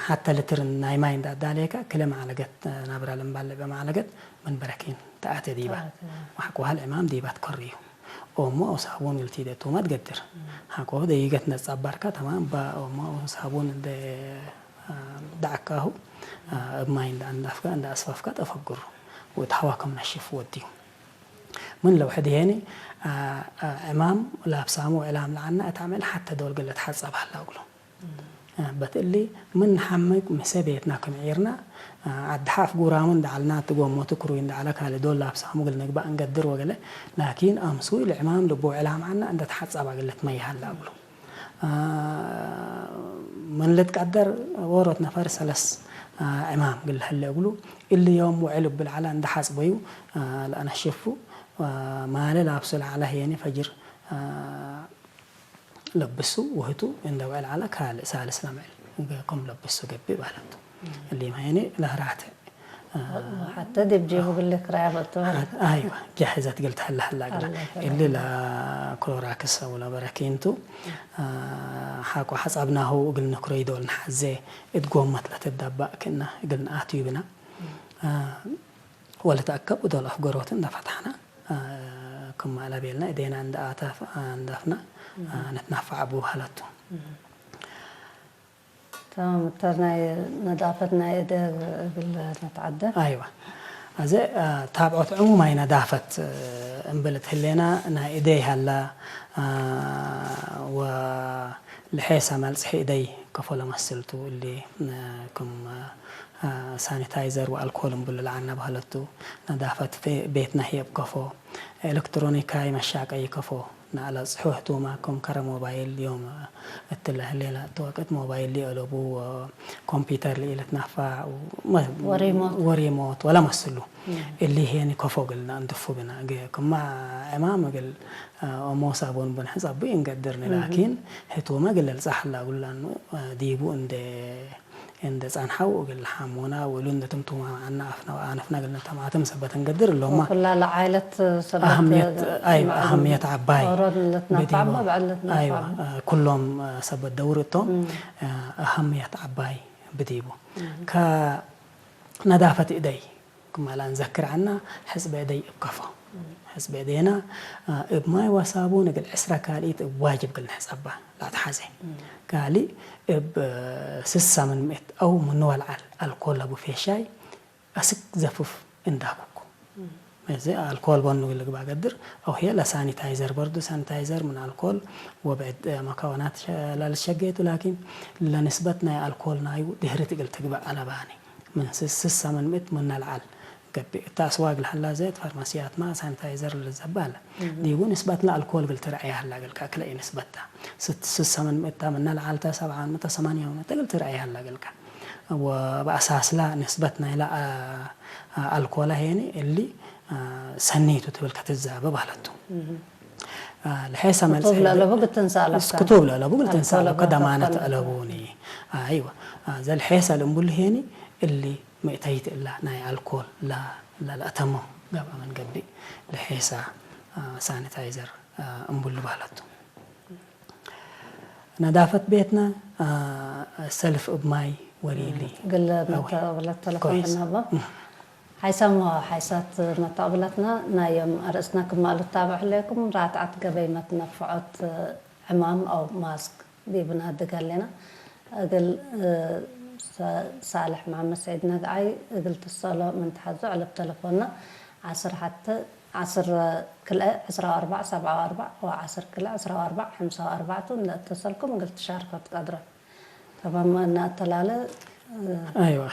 ሓተ ልትር ናይ ማይ እንዳዳሌካ ክለ ማዕለገት ናብራ ልምባል ልዕበ ማዕለገት ምን በረኪን ተኣተ ዲባ። ተኣተ። ወሓቆ ሃል ዕማም ዲባ ትኮርዩ። ኦሞ ኣው ሳቡን ግልቲ ደ ቱማ ትገድር። ሓቆ ደይገት ነጻባርካ ተማም ባ ኦሞ ኣው ሳቡን እንደ ዳዕካሁ እብ ማይ እንደ ኣንዳፍካ እንደ ኣስፋፍካ ጠፈግሩ። ወት ሃዋ ከም ነሽፍ ወድዩ። ምን ለውሐድ ሄኒ ዕማም ላብሳሙ ዕላም ለዓና እት ዓመል ሓተ ዶል ግለ ተሓጸብ ሃላ እግሉ። በትእሊ ምን ሓምቅ ምሰ ቤትና ክም ዒርና ዓዲ ሓፍ ጉራሙ እንዳዓልና ትጎሞ ትክሩይ እንዳዓለ ካሊ ዶል ላብሳሙ ግል ንግባእ እንገድር ወገለ ላኪን ኣምሱ ኢል ዕማም ልቡ ዕላም ዓና እንደ ተሓጸብ ኣግለት መይሃላ እግሉ። ምን ልትቀደር ወሮት ነፈር ሰለስ ዕማም ግል ህለ እግሉ እሊ ዮም ውዕል እብል ዓላ እንደ ሓጽበዩ ለአነሽፉ ማለ ላብሱ ለዓላ ህየኒ ፈጅር ለብሱ ውህቱ እንደ ውዕል ዓላ ካልእ ሳልስ ለምዕል ከም ለብሱ ገብእ ባለቱ። እሊ ማየኒ ለህራተ ሓተ ዲብ ጂቡ ግል ክራይ ኣበቶ። ኣይዋ ጃሕዘት ግል ተህላ ህላ ግላ። ኣላ ተህላ እሊ ህላ። ለክሎራክስ ኣው ለበረኪንቱ ሓቆ ሓጻብናሁ እግል ንክረይ ዶል ንሓዜ እት ጎመት ለትዳባእ ክእና እግል ንኣትዩ ብና። ወለተኣከብ ዶል ኣፍገሮት እንደ ፈታሕና ክማ ለቤልና እዴና እንደ ኣታፍ እንዳፍና ንትናፋዕ ብባህለቱ። ተማም እተር ናይ ነዳፈት ናይ እደ እብል ነትዓደ። ኣይዋ ኣዘ ታብዖት ዕሙማይ ነዳፈት እምብል ትህሌና ናይ እደይ ሃላ ወልሔሳ መልጽሒ እደይ ከፎ ለመስልቱ እሊ ክም ሳኒታይዘር ወኣልኮል እምብሉ ለዓና ባህለቱ ነዳፈት ቤትና ህየብ ከፎ ኤሌክትሮኒካይ መሻቀይ ከፎ ንኣላ ጽሑ ህቱማ ኮም ከረ ሞባይል ዮም እትለ ህሌላ ተወቀት ሞባይል ሊኦለቡ ኮምፒውተር ሊኢለት ናፋ ወሬሞት ወሬሞት ወላ መስሉ እሊ ሄኒ ኮፎ ግልና እንትፉ ብና ገ ክማ ዕማም ግል ኦሞ ሳቦን ብን ሕጻቡ ይንገድርኒ ላኪን ህቱማ ግለል ጻሕላ ጉላኑ ዲቡ እንደ እንደ ጻንሓው እግል ሓሞና ወሉ እንደ ትምቱማ ኣና ኣፍና ኣነፍና ግልና ተማተም ሰበት እንገድር እሎማ ኩላ ለዓይለት ሰበት ኣህምየት ኣይ ኣህምየት ዓባይ ኦሮን ለትናፋዕማ ብዲቦ በዕል ለትናፋዕማ ኣይዋ ኩሎም ሰበት ደውርቶም ኣህምየት ዓባይ ብዲቡ ከነዳፈት እደይ ክማላ ንዘክር ዓና ሕጽበ እደይ እብ ከፎ ሕጽበ እደይና እብ ማይ ዋሳቡ ንግል ዕስራ ካልኢት እብ ዋጅብ ግል ንሕጸባ ላትሓዘ ካልእ እብ ስሳ ምን ምእት ኣው ምንወልዓል ኣልኮል ለቡ ፌሻይ ኣስክ ዘፍፍ እንዳኩኩ እዚ ኣልኮል ቦኑ ግል ግባ ገድር ኣው ሄ ለሳኒታይዘር በርዱ ሳኒታይዘር ምን ኣልኮል ወብዕድ መካወናት ላልሸገየቱ ላኪን ለንስበት ናይ ኣልኮል ናዩ ድህሪ ትግል ትግባእ ኣለባኒ ምን ስሳ ምን ምእት ምን ነልዓል ገብእ እታ ኣስዋግ ለሃላ ዘየት ፋርማሲያት ማ ሳኒታይዘር ለዘባለ ዲቡ ንስበት ለኣልኮል ግል ትርኣያ ሃላ ገልካ ክለኢ ንስበታ ስሳ ምን ምእታ ምን ነልዓልታ ሰብዓ ምእታ ሰማንያ ምእታ ግል ትርኣያ ሃላ ገልካ ወበኣሳስላ ንስበት ናይላ ኣልኮላ ሄኒ እሊ ሰኒቱ ትብል ከትዛበብ ኣለቱ ልሐሰ መልሲ ክቱብ ለለቡ ግትንሳ ኣለካ ክቱብ ለለቡ ግልትንሳ ኣለካ ደማነት ኣለቡኒ ኣይዋ ዘልሐሰ ልእምቡሉ ሄኒ እሊ መእተይት እላ ናይ ኣልኮል ለእተሞ ገብኣ መንገዲ ልሐሳ ሳኒታይዘር እምቡሉ ባለቱ ነዳፈት ቤትና ሰልፍ እብ ማይ ወሪሊ ግለ መተቅብለት ተለፎን ብናቦ ሓይሳሞ ሓይሳት መተቅብለትና ናዮም ኣርእስና ክማሉ ታብዕ ህለኩም ራትዓት ገበይ መትነፍዖት ዕማም ኣው ማስክ ዲብና ድገሌና እግል ሳልሕ መሓመድ ሰዒድ ነግዓይ እግል ትሰሎ ምን ተሓዞ ዕለብ ተለፎና ዓስር ሓተ ዓስር ክልኤ ዕስራ ኣርባዕ ሰብዓ ኣርባዕ ወ ዓስር ክልኤ ዕስራ ኣርባዕ ሓምሳ ኣርባዕቱ እንደ እተሰልኩም እግል ትሻርከ ትቀድሮ ተማም እናተላለ ኣይዋ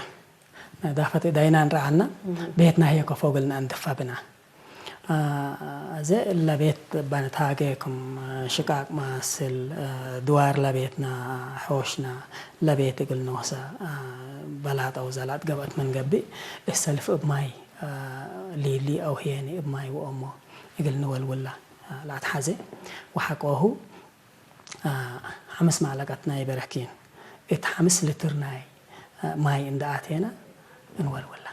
ነዳፈት ዳይና ንረዓና ቤትና ህየ ከፎግልና እንድፋ ብና እዘ ለቤት በነታገ ክም ሽቃቅ ማስል ድዋር ለቤትና ሖሽና ለቤት እግል ንወሳ በላጠው ዘላጥ ገበት ምን ገብእ እሰልፍ እብ ማይ ሊሊ አው ሄኒ እብ ማይ ወኦሞ እግል ንወልውላ ላትሓዘ ወሓቆሁ ሓምስ ማዕለቀት ናይ በረኪን እት ሓምስ ልትር ናይ ማይ እንደ ኣቴና እንወልውላ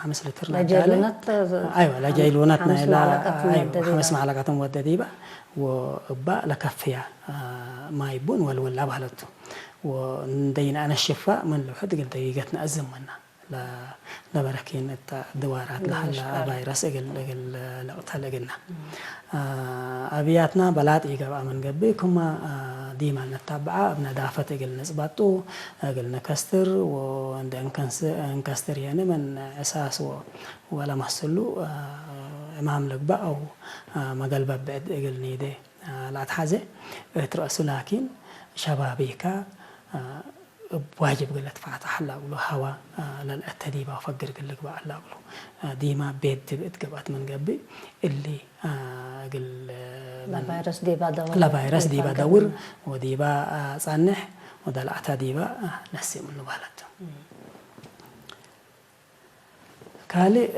ሓምስ ልትር ናይ ዳለ ለጀይሉነት ኣይዋ ለጀይሉነት ናይ ሓምስ ላ ማዕለቀት ኣይዋ ወደ ዲባ። ሓምስ ማዕለቀትን ወደ ዲባ ወእባ ለከፍያ ማይ ቡን ወልውላ ባህለቱ ወንደይን ኣነሽፋ ምን ልውሕድ ግል ደቂቀት ነእዝም መና ለበረኪን እታ ድዋራት ለሃላ ቫይረስ እግል እግል ለቅተል እግልና ኣብያትና በላጥ ይገብኣ መንገቢ ኩማ ዲማ ነታብዓ ኣብ ነዳፈት እግል ንጽባጡ እግል ንከስትር ወእንደ እንከስትር የኒ መን ዕሳስ ወ ወለመስሉ ዕማም ልግባእ ኣው መገልበብ ብዕድ እግል ኒዴ ለኣትሓዘ እት ረእሱ ላኪን ሸባቢካ እብ ዋጅብ ግለ ትፋዕታ ሓላ እግሉ ሃዋ ለልአተ ዲባ ፈግር ግል ልግባእ ኣላ እግሉ ዲማ ቤት ድብእት ገብአት ምን ገብእ እሊ እግል ለቫይረስ ዲባ ደውር ለቫይረስ ዲባ ደውር ወዲባ ጻንሕ ወደ ለኣታ ዲባ ነሲ ምኑ ባለቱ ካልእ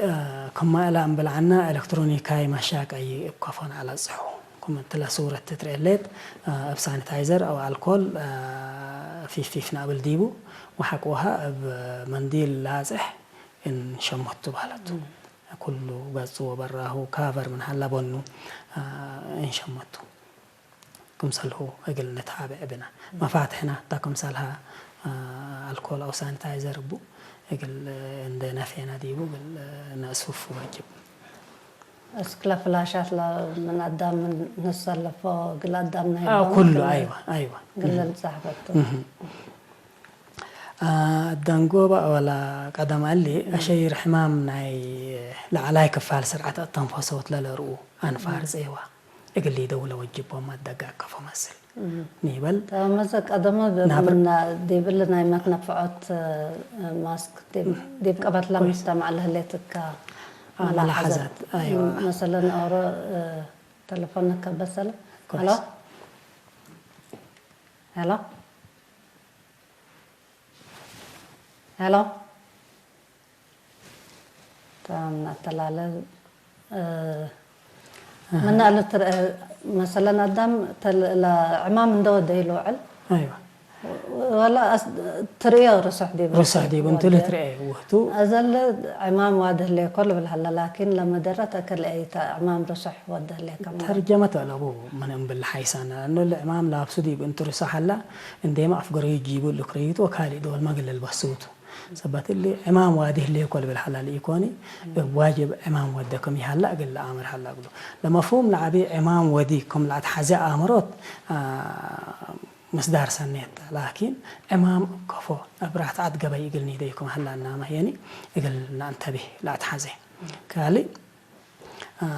ከማእላ እምብልዓና ኤሌክትሮኒካይ መሻቀይ እብ ከፎን ኣለጽሑ። ክምትለ ሱረት ትትርኤ ሌት እብ ሳኒታይዘር ኣው ኣልኮል ፊፊፍ ናብል ዲቡ ወሓቅ ውሃ እብ መንዲል ላጽሕ እንሸመቱ ባለቱ። ኩሉ ገጹ ወበራሁ ካቨር ምን ሃላ በኑ እንሸመቱ። ክምሰልሁ እግል ንትሃብዕ ብና። መፋትሕና እታ ክምሰልሃ ኣልኮል ኣው ሳኒታይዘር እቡ እግል እንደ ነፌና ዲቡ እግል ነእስፉ ወጅብ። እስክለ ፍላሻት ለ ምን ኣዳም ምን ንሰለፎ እግል ኣዳም ናይ ኣው ኩሉ ኣይዋ ኣይዋ ግለል ጻሕፈቱ ደንጎባ ወላ ቀደም ኣሊ ኣሸይር ሕማም ናይ ላዕላይ ክፋል ስርዓት ኣተንፈሶት ለለርኡ ኣንፋር ጼዋ እግሊ ደውለ ወጅቦም ኣደጋ ከፎ መስል ኒበል መዘ ቀደመ በምና ዲብል ናይ መትነፍዖት ማስክ ዲብ ቀበት ለምስተማዕ ለህሌትካ መላሓዛት ኣይዋ መሰለን ኦሮ ተለፎን ንከበሰለ። ሄሎ? ሄሎ? ሄሎ? ተም እናተላለ፣ እ፣ ኣሃ። መን ኣሉ ትር-፣ እ፣ መሰለን ኣዳም ተል-፣ ላ-፣ ዕማም እንደወደ ኢሉ ውዕል። ኣይዋ። ወላ ኣስ-፣ ትርእዮ ርሱሕ ዲቡ። ርሱሕ ዲቡ፣ እንቱ ወደ። ልትርእዮ ውህቱ። ኣዘለ ዕማም ዋድህ ሌኮ ልብል ሃለ፣ ላኪን ለመደረት ኣከል ኣይታ ዕማም ርሱሕ ወደ ሌከ ማለት። ተርጀመት ኣለቡ ምን እምብል ሓይሳና፣ እኖ ለዕማም ላብሱ ዲቡ እንቱ ርሱሕ ኣላ፣ እንዴማ ኣፍገረዩ ጂቡ ልክረዩት ወካሊ ዶል መግለል በስውቱ። ሰበት እሊ ዕማም ዋድህ ሌኮ ልብል ሓላ ልኢኮኒ፣ እብ ዋጅብ ዕማም ወደ ከም ይሃላ እግል ለኣምር ሃላ እግሉ። ለመፍሁም ለዓቢ ዕማም ወዲ ከም ለኣትሓዘ ኣምሮት፣ አ፣ ምስዳር ሰኔታ፣ ላኪን ዕማም እብ ከፎ፣ እብ ራትዓት ገበይ እግል ኒደይኩም ሀላ እናማ የኒ እግል ናእንተቤ ለኣትሓዘ። ካልእ፣ አ፣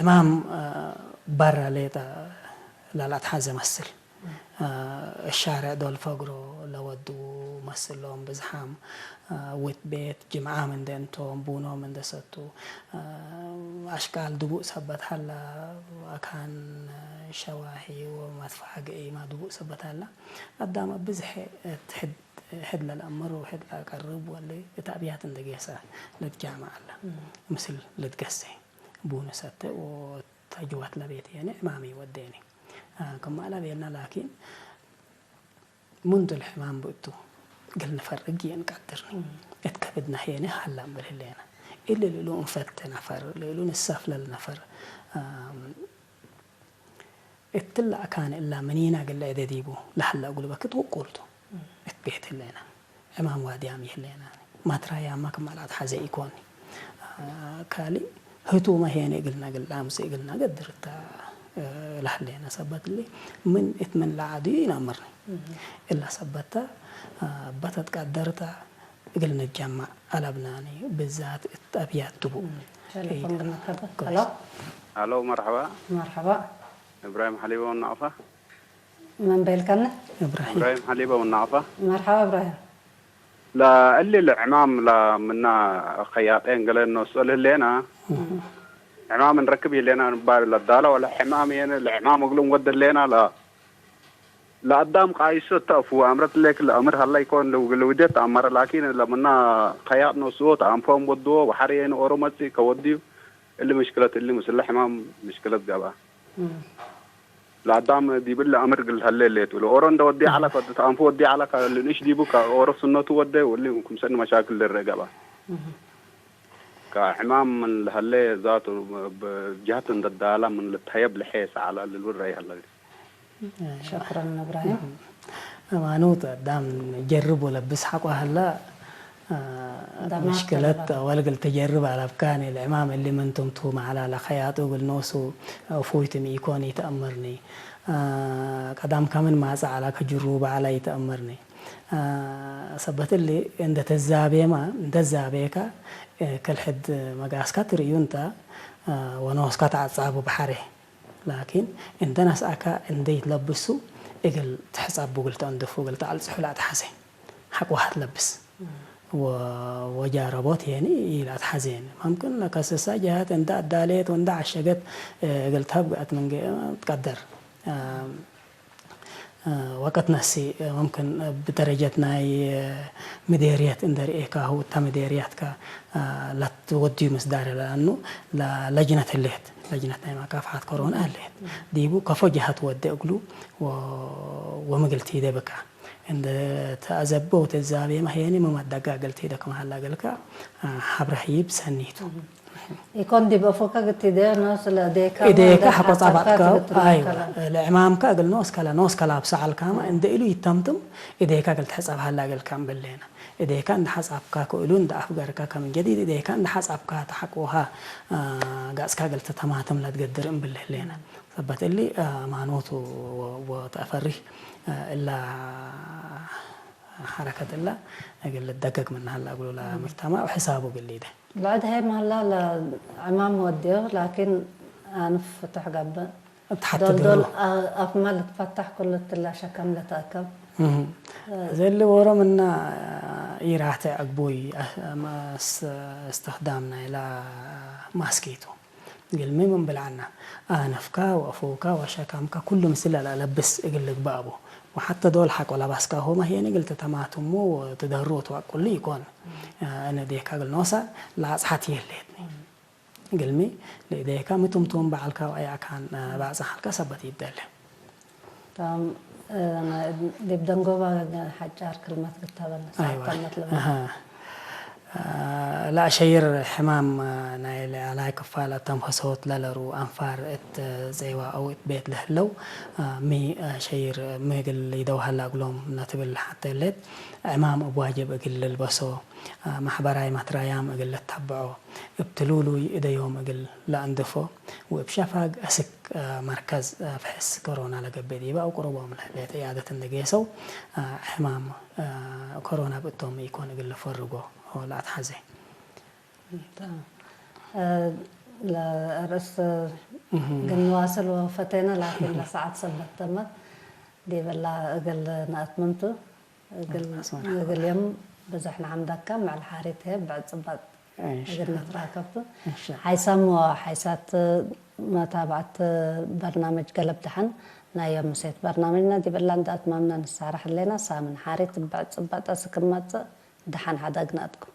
ዕማም፣ አ፣ ባራ ሌጠ ላልኣትሓዘ መስል። አ፣ እሻርዕ ዶል ፈግሮ ለወዱ መስሎም ብዝሓም፣ አ፣ ውት ቤት ጅምዓም እንደ እንቶም፣ ቡኖም እንደ ሰቱ፣ አ፣ ኣሽቃል ድቡእ ሰበት ሀላ፣ ኣካን ሸዋሂ ወመትፋግዒ ማ ድቡእ ሰበት ሀላ፣ ኣዳም ብዝሕ እት ሕድ፣ ሕድ ለልአምር ወሕድ ለአቀርብ ወለ እት አብያት እንደ ጌሰ ልትጃመዕ አላ። እም። ምስል ልትገሰ ቡኑ ሰተ ወተጅዋት ለቤት የነ ዕማሚ ወደኒ። አ፣ ከማላ ቤልና ላኪን ሙንቱ ለሕማም ብእቱ እግል ንፈርግ የንቀድርኒ። እም። እት ከብድና ሄነ ሀላ እምብል ህሌና። እሊ ልእሉ እንፈት ነፈር፣ ልእሉ ንሳፍለል ነፈር፣ አም፣ እትለ አካን እላ ምኒና ግለ እደ ዲቡ ለሀለ እግሉ በክት ውቁልቱ። እም። እት ቤት ህሌና። ዕማም ዋድያም ይህሌና። ማትራያማ ክማላት ሐዘ ኢኮኒ። አ፣ ካሊ ህቱመ ሄነ እግልና ግላ አምጽ እግልና ገድርታ፣ እ፣ ለህሌና ሰበት እሊ ምን እት ምን ለዓዱ ይናምርኒ። እም። እላ ሰበታ፣ አ፣ በተት ቀደርታ እግል ንጀማዕ አለብናኒ፣ ብዛት እት አብያት ድቡ። እም። ቴሌፎን እይ፣ ብነከበ። ኮይስ። ሄሎ። ሄሎ፣ መርሐባ። መርሐባ። እብራሂም ሐሊቦ ናቕፋ። መን በይልካኒ? እብራሂም። እብራሂም ሐሊቦ ናቕፋ። መርሐባ እብራሂም። ለእሊ ለዕማም ለምና ኸያጤን ገለ እንወስኦ ልህሌና፣ እም። ዕማም እንረክብ ይህሌና ንባል ለዳለ ወለ ዕማም የነ ለዕማም እግሉም ወደሌና ለ-፣ ለአዳም ቃይሶ ተእፉ አምረት ሌክ ለአምር ሀላ ይኮን ልውግ-፣ ልውደት ተአመረ ላኪን ለምና ኸያጥ ነስኦ ተአንፎም ወድዎ ወሐር የነ ኦሮ መጽእ ከወድዩ እሊ ምሽክለት እሊ ምስለ ሕማም ምሽክለት ገብአ። እም። ለአዳም ዲብለ አምር እግል ሀሌ ሌቱ። ለኦሮ እንደ ወዲ ዐላ ከ፣ ተአንፎ ወዲ ዐላ ከ፣ ልንእሽ ዲቡ ከኦሮ ስነቱ ወደ፣ ወሊ ክምሰል መሻክል ልርእ ገብአ። እህ። ከሕማም ምን ለሀሌ ዛቱ ብጀህት እንደ ዳላ ምን ልትሀየብ ለሐየሰ ዐላ ልልውል ረአይ ሀለ። ሸክረን እብራሂም። እህ። አማኑት አዳም ጀርብ ወለብስ ሐቆ ሀላ። አ፣ ዳማት ምሽክለት ተረዳ። ወልግል ተጀርብ አላብካኒ፣ ለዕማም እሊ ምን ትምቱ መዓላ ለኸያጡ እግል ኖሱ፣ አ፣ ፉይትም ኢኮን ይተአምርኒ። አ፣ ቀዳም ከምን ማጸ አላ ከጅሩብ አላ ይተአምርኒ። አ፣ ሰበት እሊ እንደ ተዛቤማ፣ እንደ ዛቤካ፣ እ፣ ከልሕድ መጋስካ ትርእዩ እንተ፣ አ፣ ወኖስካ ተዓጻቡ በሐሬ። ላኪን እንተ ነስአካ እንደ ይትለብሱ እግል ትሕጸቡ፣ እግል ተአንድፉ፣ እግል ተአልጽሑ ለአትሐሴ። ሐቅ ዋህት ለብስ። ወ-፣ ወጃረቦት የኒ ኢላ ትሐዜን። መምክን ለከሰሳ ጀሃት እንደ አዳሌት ወእንደ ዐሸገት፣ እ፣ እግል ተብግአት ምን ገ-፣ ትቀደር። አ፣ አ፣ ወቀት ነሲ፣ አ፣ መምክን ብደረጀት ናይ፣ አ፣ ምዴርየት እንደ ርኤካሁ፣ እታ ምዴርያትካ፣ አ፣ ለትወድዩ ምስዳር ለአኑ ለለጅነት ህሌት፣ ለጅነት ናይ መካፍሓት ኮሮና ህሌት። ዲቡ ከፎ ጀሃት ወደ እግሉ ወ-፣ ወምግልቲ ደብካ። እንደ ተአዘበው ተዛቤ ማሄኒ መማዳጋ ገልቴ ደክመ ሀላ ገልካ፣ አ፣ ሐብረ ህይብ ሰኒቱ። ኢኮን ዲብ አፎካ ግቲ ደ ኖስ ለእዴካ እዴካ እንደ ሐቆ ጻባጥካ፣ ጻባጥካ ትግትም አይዋ፣ ከላ። ለዕማምካ እግል ኖስ ከላ፣ ኖስ ከላ ብሰዓልካማ እንደ ኢሉ ይተምትም፣ እዴካ እግል ትሕጸብ ሀላ እግልካ እምብሌና። እዴካ እንደ ሐጻብካ ክእሉ እንደ አፍገርካ ከም ጀዲድ እዴካ እንደ ሐጻብካ ተሐቅውሃ፣ አ፣ ጋጽካ እግል ተተማትም ለትገድር እምብል ህሌና። ሰበት እሊ፣ አ፣ ማኖቱ ወ-፣ ወተአፈሪህ፣ አ፣ እላ ሐረከት እላ እግል ልደገግ ምንሃላ እግሉ ለምጅተማዕ ወሕሳቡ እግል ሊደ። ብዕድ ሀይ መሀላ ለዕማም ወድዮ፣ ላኪን አንፍ ፍቱሕ ገብእ። እብ ተሐቲ ዶልዶል ድህሩ። አ-፣ አፍማ ልትፈታሕ ኩሉ እትላ ሸከም ለተአከብ። እህ። እ። ዘሊ ወሮ ምና ኢራተ አግቡይ፣ አ-፣ ማስ-፣ እስትኽዳም ናይላ ማስኬቱ። ግልሚ ምን ብልዓና ኣነፍካ ወእፎካ ወሸካምካ ኩሉ ምስል ለለብስ እግል ልግባእ ቡ። ወሓተ ዶል ሓቆ ለባስካሆማ ህየን እግል ትተማትሙ ወትደህሩ ወትዋቁሉ ይኮን። እነ ዴካ እግል ኖሳ ለኣጽሓት የሌትኒ። ግልሚ ለኢደካ ምቱምቱም በዓልካ ወኣያካን ባዕጽ ሓልካ ሰበት ይደለ። ዲብ ደንጎባ ሓጫር ክልመት ክተበል ኣይዋ። ኣሃ። ላሸይር ሕማም ናይ ላዕላይ ክፋል ኣተንፈሶት ለለሩ ኣንፋር እት ጸይዋ ኣው እት ቤት ለህለው ሚ ሸይር ምግል ይደውሃላ እግሎም ነትብል ሓተለት ዕማም እብ ዋጅብ እግል ልልበሶ ማሕበራይ ማትራያም እግል ለታብዖ እብ ትሉሉይ እደዮም እግል ለኣንድፎ ወእብ ሸፋግ እስክ መርከዝ ፍሕስ ኮሮና ለገብእ ዲበ ኣው ቅሩቦም ለህሌት ዕያደት እንደ ጌሰው ሕማም ኮሮና ብእቶም ኢኮን እግል ለፈርጎ ለኣትሓዘ። ለርእስ ግን ንዋስል ወፈቴነ ላኪን ለሰዓት ሰበት ተመት ዲበላ እግል ነኣትምምቱ እግል እግል የም ብዙሕ ንዓምዳካ ምዕል ሓሪት ህብ ብዕጽባጥ እግል ነትራከብቱ ሓይሳም ወሓይሳት መታብዓት በርናምጅ ገለብ ደሓን ናይ ዮም ምሴት በርናምጅና ዲበላ እንዳ ኣትማምና ንሳራሕ ህሌና ሳምን ሓሪት ብዕጽባጥ እስክ መጽእ ደሓን ሓዳግ ነኣትኩም።